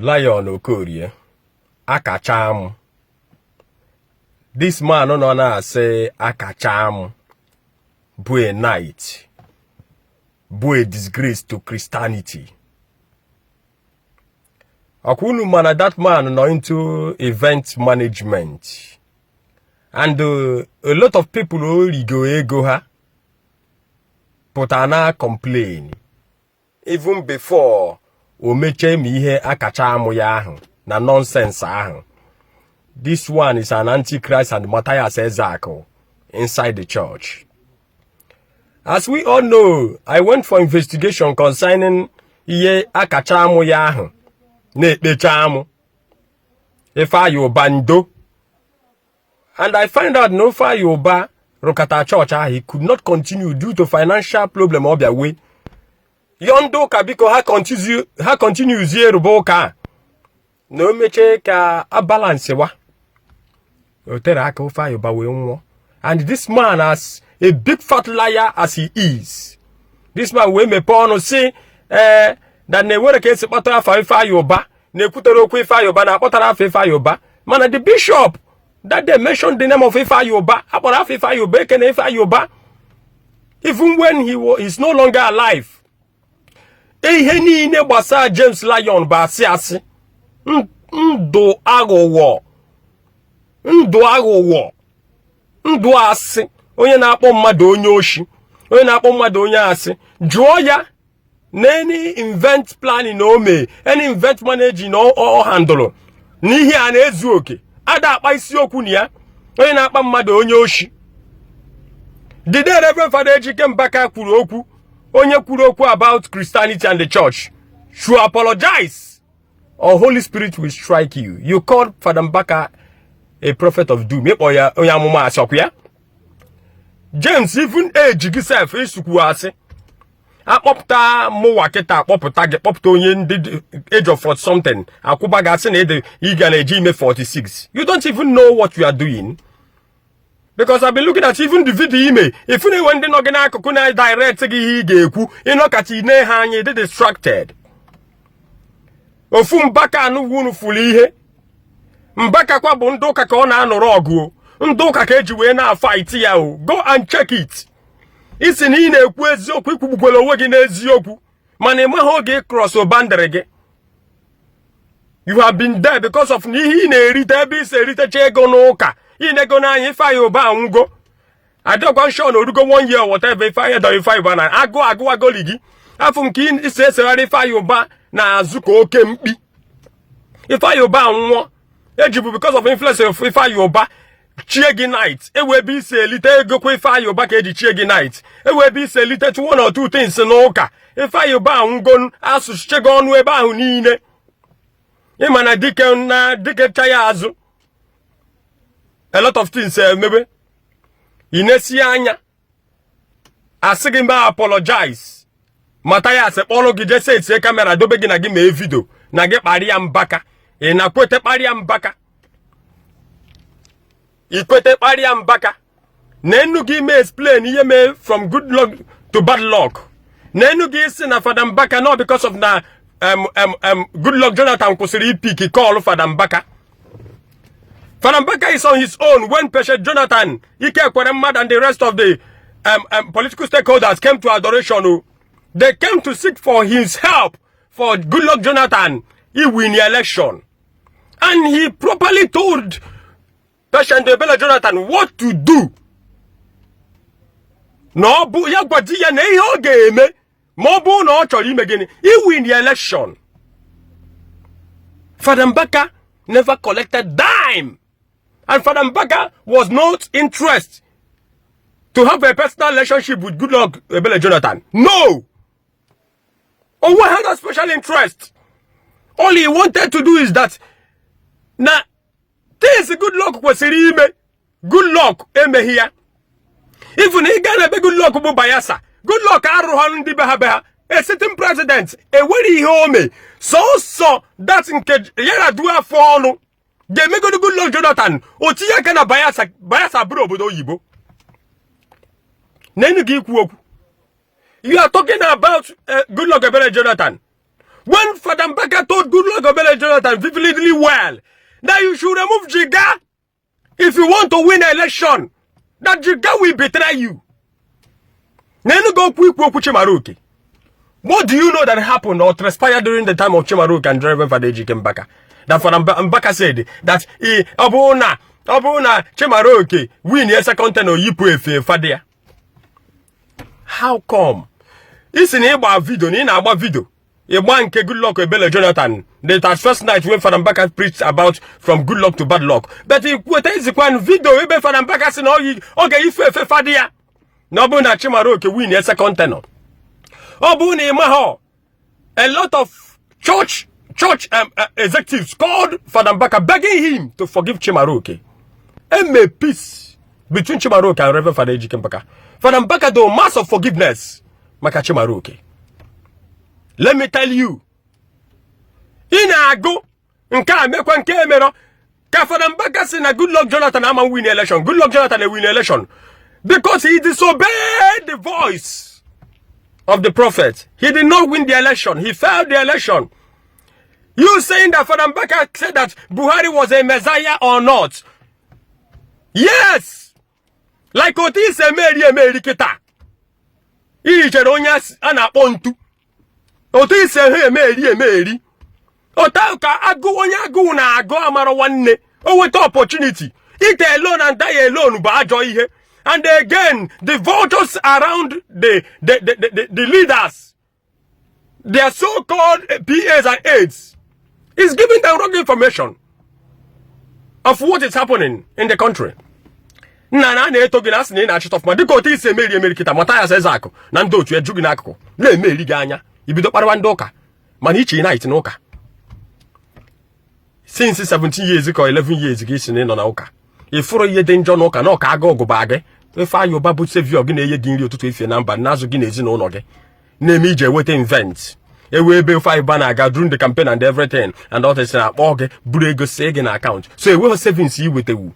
Lion Okorie akacha m. This man nọ na-asị akacha m bụ a knight, bụ a disgrace to Christianity. Ọkwa unu mana that man nọ into event management and a lot of people o rigo ego ha pụta na complain even before o mechie ma ihe akacha amụ ya ahụ na nonsense ahụ. This one is an antichrist and Matthias Ezeaku inside the church. As we all know, I went for investigation concerning ihe akacha amụ ya ahụ na-ekpecha amụ Ifeanyi Ụba ndo, and I find out na Ifeanyi Ụba rụkọta chọọchị ahụ, he could not continue due to financial problem. Ọ bịa wee yọọ ndị ụka, biko, ha continuezie rụba ụka a na o mechie ka a balance wa. O tere aka Ifeanyi Ụba wee nwụọ. And this man, as a big fat liar as he is, this man wee mepee ọnụ si ee that na-enwere ka esi kpọtara afa Ifeanyi Ụba, na-ekwutere okwu Ifeanyi Ụba, na-akpọtara afa Ifeanyi Ụba. Mana the bishop that day mentioned the name of Ifeanyi Ụba, akpọrọ afa Ifeanyi Ụba, ekene Ifeanyi Ụba even when he was, is no longer alive. Ihe niile gbasara James Lion bụ asị asị, ndụ aghụghọ, ndụ aghụghọ, ndụ asị. Onye na-akpọ mmadụ onye oshi, onye na-akpọ mmadụ onye asị, jụọ ya na any event planning na o mee, any event managing na ọ handụrụ n'ihe a na-ezu oke ada akpa isiokwu na ya. Onye na-akpa mmadụ onye oshi, the day Reverend Father Ejike Mbaka kwuru okwu, onye kwuru okwu about Christianity and the church should apologize or Holy Spirit will strike you. You called Father Mbaka a prophet of doom, ịkpọ ya onye amụma asị. Ọkwa ya, James, even age gị sef isukwu asị. Akpọpụta mụwa kịta, akpọpụta gị, kpọpụta onye ndị age of 40 something, akwụba gị asị na ede ị ga na-eji ime 46. You don't even know what you are doing, because I've been looking at even the video ime ifu na enwe ndị nọ gị n'akụkụ na direct gị ihe ị ga-ekwu. Ịnọkacha ine ha anya, dị distracted. Ofu Mbaka anụgwu unu fụrụ ihe Mbaka kwa bụ ndị ụka ka ọ na-anọrọ ọgụ o. Ndị ụka ka eji wee na-fight ya o. Go and check it. Isi na ị na-ekwu eziokwu, ikwugbukwere onwe gị n'eziokwu, mana ị maghị oge cross boundary gị. You have been there because of na ihe ị na-erite ebe ị si eritecha ego n'ụka. Ị na-ego n'anya Ifeanyi Ụba anwụgo, adịọkwa nshọ na orugo one year, whatever. Ifeanyi dọrọ Ifeanyi Ụba na agụ agụwagoli gị afọ nke isi esegharị Ifeanyi Ụba na-azụ ka oke mkpi. Ifeanyi Ụba anwụọ, ejibu because of influence of Ifeanyi Ụba chie gị knight. Ewe ebe isi elite ego kwa Ifeanyi Ụba ka eji chie gị knight. Ewe ebe isi elite one or two things n'ụka. Ifeanyi Ụba anwụgo, asụchichego ọnụ ebe ahụ niile. Ịma na dike na dike cha ya azụ, a lot of things emebe. Ị na-esi anya asị gị mba apologize. Mathias kpọrọ gị jee setie camera dobe gị na gị mee video na gị kparịa Mbaka. Ị na-kwete kparịa Mbaka, ikwete kparịa Mbaka na enu gị mee explain ihe mee from good luck to bad luck na enu gị isi na Fada Mbaka no because of na Good Luck Jonathan kwụsịrị ipick call Fada Mbaka. Fada Mbaka is on his own. When President Jonathan, Ike Ekweremadu and the rest of the political stakeholders came to adoration, oh, they came to seek for his help for Good Luck Jonathan. He win the election. And he properly told President Ebele Jonathan what to do. Na ọ bụ ya gwaji ya na ihe ọ ga-eme ma ọ bụrụ na ọ chọrọ ime gịnị, he win the election. Father Mbaka never collected dime. And Father Mbaka was not interested to have a personal relationship with Goodluck Ebele Jonathan. No! Owe had a special interest. All he wanted to do is that na things Goodluck kwesịrị ime, Goodluck emeghị ya. Even ị gaa na ebe Goodluck bụ Bayelsa, Goodluck arụghị ndị be ha be ha. A sitting president enwere ihe o mee sọsọ that nke Yar'Adua afọ ọnụ ga-emegodo Goodluck Jonathan o tinye aka na Bayelsa. Bayelsa bụrụ obodo oyibo n'enu gị ikwu okwu. You are talking about Goodluck Ebele Jonathan. When Father Mbaka told Goodluck Ebele Jonathan vividly well that you should remove Jiga if you want to win election, that Jiga will betray you. N'Enugu okwu ikwu okwu Chimaroke. What do you know that happened or transpired during the time of Chimaroke and Reverend Father Ejike Mbaka? That Father Mbaka said that ọ bụrụ na Chimaroke win ya second term, oyipụ efe fada ya. How come? Isi na ịgba video, na ị na-agba video, ịgba nke Goodluck Ebele Jonathan, the first night when Father Mbaka preached about from good luck to bad luck, but ikweta izikwan video ebe Father Mbaka sị na ọ ga-ife efe fada ya na ọ bụrụ na Chimaroke win ya second tenure. Ọ bụrụ na ị maghọ, a lot of church executives called Father Mbaka begging him to forgive Chimaroke and make peace between Chimaroke and Reverend Father Ejike Mbaka. Father Mbaka do mass of forgiveness maka Chimaroke. Let me tell you, ị na-agụ nke a mekwa nke emerọ ka Father Mbaka si na Goodluck Jonathan ama win election. Goodluck Jonathan win election because he disobeyed the voice of the prophet. He did not win the election. He failed the election. You saying that Father Mbaka said that Buhari was a messiah or not? Yes! Like otu isi emeri emeri kịta. Ị chere onye a na-akpọ ntu. Otu isi ehe emeri emeri. Otu ka agụ onye agụụ na-agụ amara nwanne. O nweta opportunity. Eat alone and die alone bụ ajọ ihe. And again, the vultures around the leaders, their so-called PAs and aides, is giving them wrong information of what is happening in the country. Nna na a na-eto gị na asị na ị na-achịta ọfụma dịka otu isi emeri emeri kịta. Mathias Ezeakụ na ndị otu eju gị n'akụkụ na-emeri gị anya, ibido kparịwa ndị ụka, mana iche unite n'ụka since 17 years ka 11 years ka isi na ịnọ na ụka, ịfụrụ ihe dị njọ n'ụka na ọka agụ ọgụba gị. Ifeanyị Ụba bụ savior gị, na-enye gị nri ụtụtụ, efie na mba, na-azụ gị n'ezinụlọ gị, na-eme ije eweta invent ewe ebe Ifeanyị Ụba na-aga during the campaign and everything and all this, na-akpọ gị buru ego see gị na account, so enweghị savings iwetewu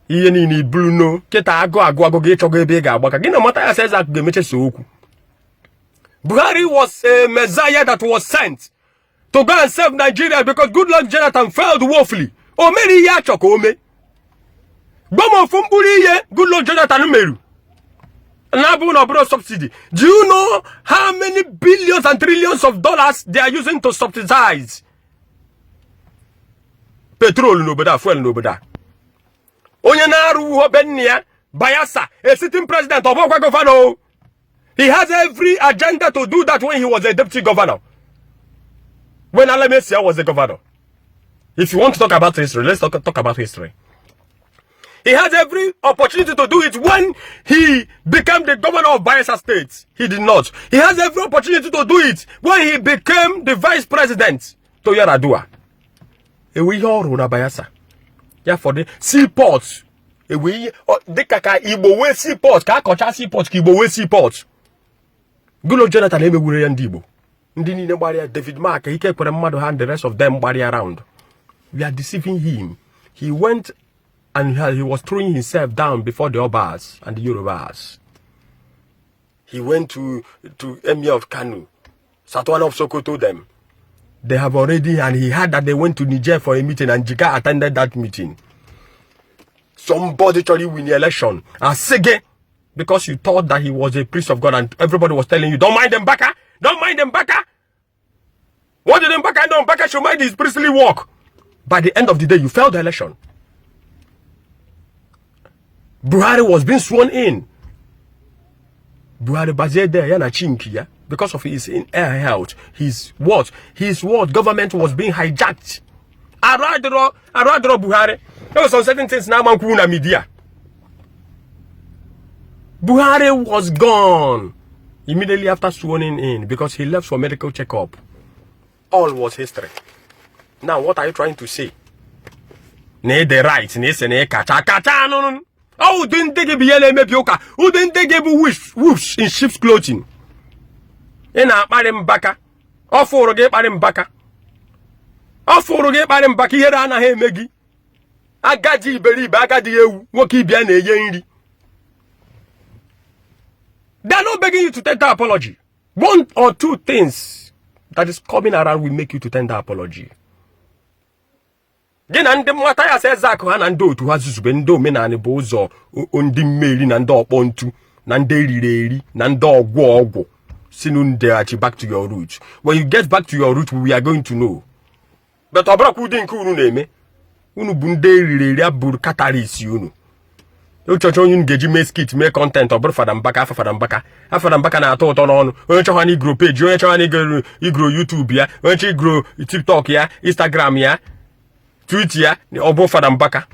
ihe niile iburu no kịta. Agụ agụ agụ gị ịchọgo ebe ị ga-agbaka gị na Mathias Ezeakụ ga-emeche okwu. Buhari was a messiah that was sent to go and save Nigeria because Goodluck Jonathan failed woefully. O mere ihe achọ ka o mee. Gwa m ofu mkpụrụ ihe Goodluck Jonathan meru na-abụ na ọ bụrụ subsidy. Do you know how many billions and trillions of dollars they are using to subsidize petrol n'obodo a, fuel n'obodo a? Onye na-arụ uho be nne ya, Bayelsa, a sitting president, ọ bụkwa governor. He has every agenda to do that when he was a deputy governor, when Alamieyeseigha was the governor. If you want to talk about history, let's talk about history. He has every opportunity to do it when he became the governor of Bayelsa State. He did not. He has every opportunity to do it when he became the vice president to Yaradua. Ewe ihe ọrụ na Bayelsa. Ya fọdụ seaport. Ewe ihe dịka ka Igbo wee seaport, ka akọcha seaport, ka Igbo wee seaport. Goodluck Jonathan emegburu ya ndị Igbo. Ndị niile gbara ya, David Mark, Ike kwere mmadụ ha and the rest of them gbara around. We are deceiving him. He went and he was throwing himself down before the Obas and the Yorubas. He went to Emir of Kano, Sardauna of Sokoto them. They have already, and he heard that they went to Niger for a meeting and Jika attended that meeting. Somebody tried to win the election. And Sige, because you thought that he was a priest of God and everybody was telling you, "Don't mind them, Mbaka, don't mind them, Mbaka." What did Mbaka know? Mbaka should mind his priestly work. By the end of the day, you failed the election. Buhari was being sworn in. Buhari bazie there ya na chinki ya because of his in air health. His what? His what? Government was being hijacked. Aradro, Aradro Buhari. There were some certain things now na media. Buhari was gone immediately after sworning in because he left for medical checkup. All was history. Now, what are you trying to say? Na the right, na ese na kacha kacha anụnụ. Ọ ụdị ndị gị bụ ihe na-emebi ụka. Ụdị ndị gị bụ wolves in sheep's clothing. Ị na-akparị Mbaka. Ọ fụrụ gị ịkparị Mbaka. Ọ fụrụ gị ịkparị Mbaka, ihere anaghị eme gị. Agadi iberibe, agadi ewu, nwoke ibia na-enye nri. They are not begging you to take that apology. One or two things That is coming around will make you to tender apology. Gị na ndị Mathias Ezeaku ha na ndị otu ha zuzube, ndị omenala bụ ụzọ, ndị mmeri na ndị ọkpọ ntu na ndị eriri eri na ndị ọgwụ ọgwụ sinu ndeghachi back to your root. When you get back to your root, we are going to know. But ọ bụrụkwa ụdị nke unu na-eme, unu bụ ndị eriri eri abụrụ kataris unu. Ụchọchọ onye unu ga-eji mee skit, mee content, ọ bụrụ Fada Mbaka. Afọ Fada Mbaka, afọ Fada Mbaka na-atọ ụtọ n'ọnụ. Onye chọkwa na igrow page, onye chọkwa na igrow YouTube ya, onye chọ igrow TikTok ya, Instagram ya, Twitter ya, ọ bụ Fada Mbaka.